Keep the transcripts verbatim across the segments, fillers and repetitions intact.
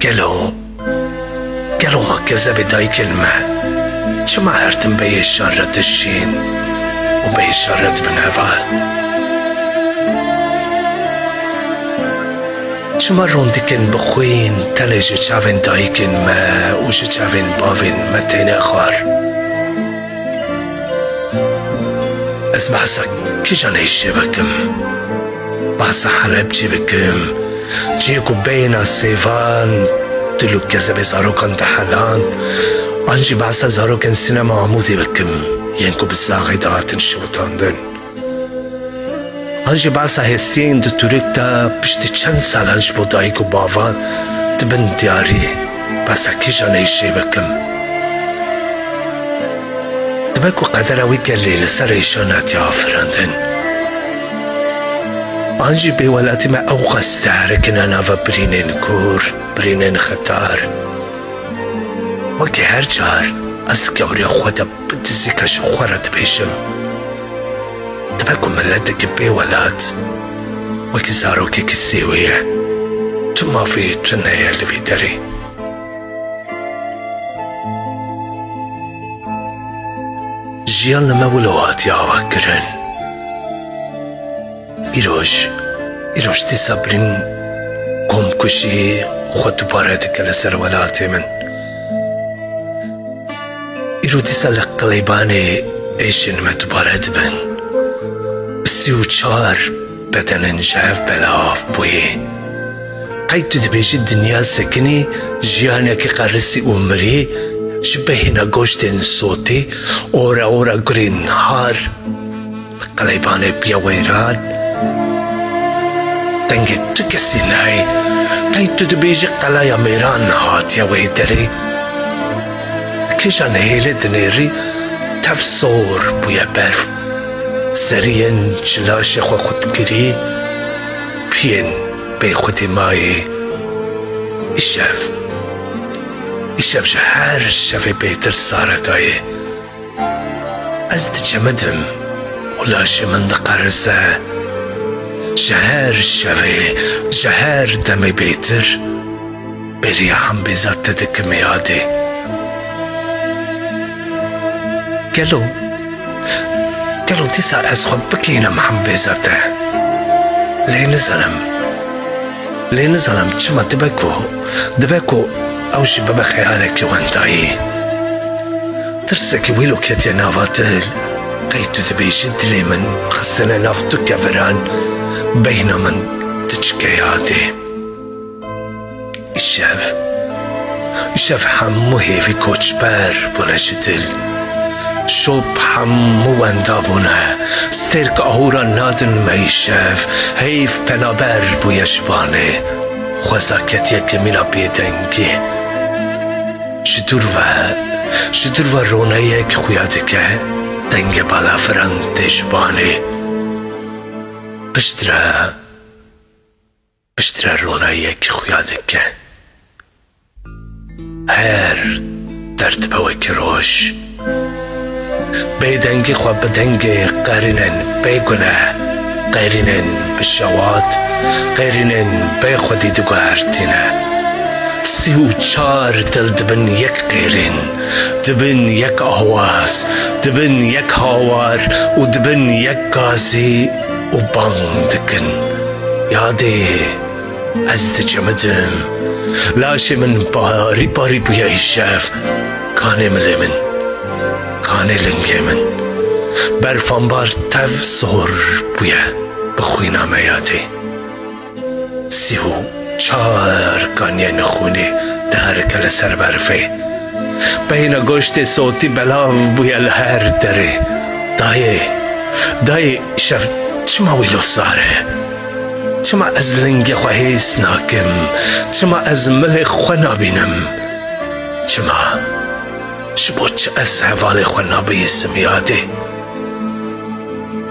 Gelo, gelo ma kezebê dayikên me çima her tim beyê şer re dişîn û beyê şer re dibin heval? Çima rûn dikin bi xwîn tenê ji çavên dayikên me û ji çavên bavên me têne xwar? Ez behsa kîjan êşê bikim? Behsa Helebcê bikim, cihê ku beyna sêvan dil û kezebê zarokan diheland, an jî behsa zarokên sînema Amûdê bikim, yên ku bi zaxê dihatin şewitandin? An jî behsa hestiyên di tûrek de piştî çend salan ji bo dayik û bavan dibin diyarî, behsa kîjan êşê bikim? Dibe ku qedera wî gelê li ser êşan hatiye afirandin. An jî bêwelatî me ewqas diherikine nava birînên kûr, birînên xetar. Wekî her car ez di gewriya xwe de bi dizîka ji xwe re dibêjim, dibe ku miletekî bêwelat wekî zarokekî sêwî ye, tu mafê tune ye li vî derê. Jiyan li me wilo hatiye avakirin. Îroj, îroj dîsa birîn komkujî xwe dubare dike li ser welatê min. Îro dîsa li qileybanê êşên me dubare dibin. Bi sî û çar bedenên ji hev belav bûyî. Qey tu dibêjî dinya sekinî, jiyanekî qerisî û mirî, ji beyhîna goştên sotî, ora ora gurên har, qileybanê bûye weyran. Dengê tu kesî nayê. Qey tu dibêjî qelaya mêran hatiye wê derê. Kêjan hêlê dinêrî, tev sor bûye berf. Seriyên ji laşê xwe xwe dikirî, piyên bê xwedî mayê. Îşev, îşev ji her şevê bêtir sare dayê. Ez dicemidim û laşê min diqerise. Ji her şevê, ji her demê bêtir bêriya hembêza te dikim yadê. Gelo, gelo dîsa ez xwe bigihînim hembêza te? Lê nizanim. Lê nizanim çima dibe ku, dibe ku ew jî bibe xeyalekî wendayî. Tirsekî wîlo ketiye nava dil, qey tu dibêjî dilê min xistine nav du keviran, beyna min diçike yadê. Îşev, îşev hemû hêvî koçber bûne ji dil. Şop hemû wenda bûne. Stêrk ahûra nadin me îşev. Heyv penaber bûye ji banê. Xweza ketiye kemîna bêdengî. Ji dûr ve, ji dûr ve roneyek xuya dike. Dengê balafiran tê ji banê. Piştre, piştre ronayiyek xuya dike. Her derd be wekî roj. Bêdengî xwe bi dengê qerînên bêgune, qerînên bi şewat, qerînên bê xwedî diguhertîne. Sî û çar dil dibin yek qêrîn, dibin yek awaz, dibin yek hawar û dibin yek gazî û bang dikin. Yadê, ez dicemidim. Laşê min barî barî bûye îşev. Kanê milê min, kanê lingê min. Berfanbar tev sor bûye bi xwîna me yadê. Sî û çar kaniyên xûnê diherike li ser berfê. Beyna goştê sotî belav bûye li her derê. Dayê, dayê, îşev çima wî lo sar e? Çima ez lingê xwe hês nakim? Çima ez milê xwe nabînim? Çima? Ji bo çi ez hevalê xwe nabihîsim yadê?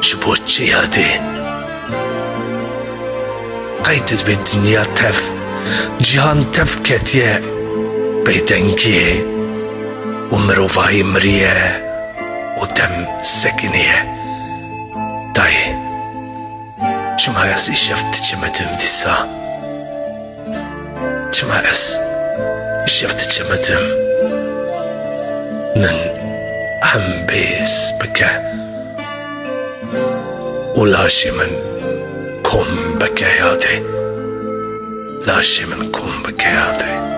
Ji bo çi yadê? Qey tu dibê dinya tev, cîhan tev ketiye bêdengiyê û mirovahî miriye û dem sekiniye. Dayê, çima ez îşev dicimidim dîsa? Çima ez Şev diçe min, min embêz bike û laşê min kom bike yadê. Laşê min kom bike yadê.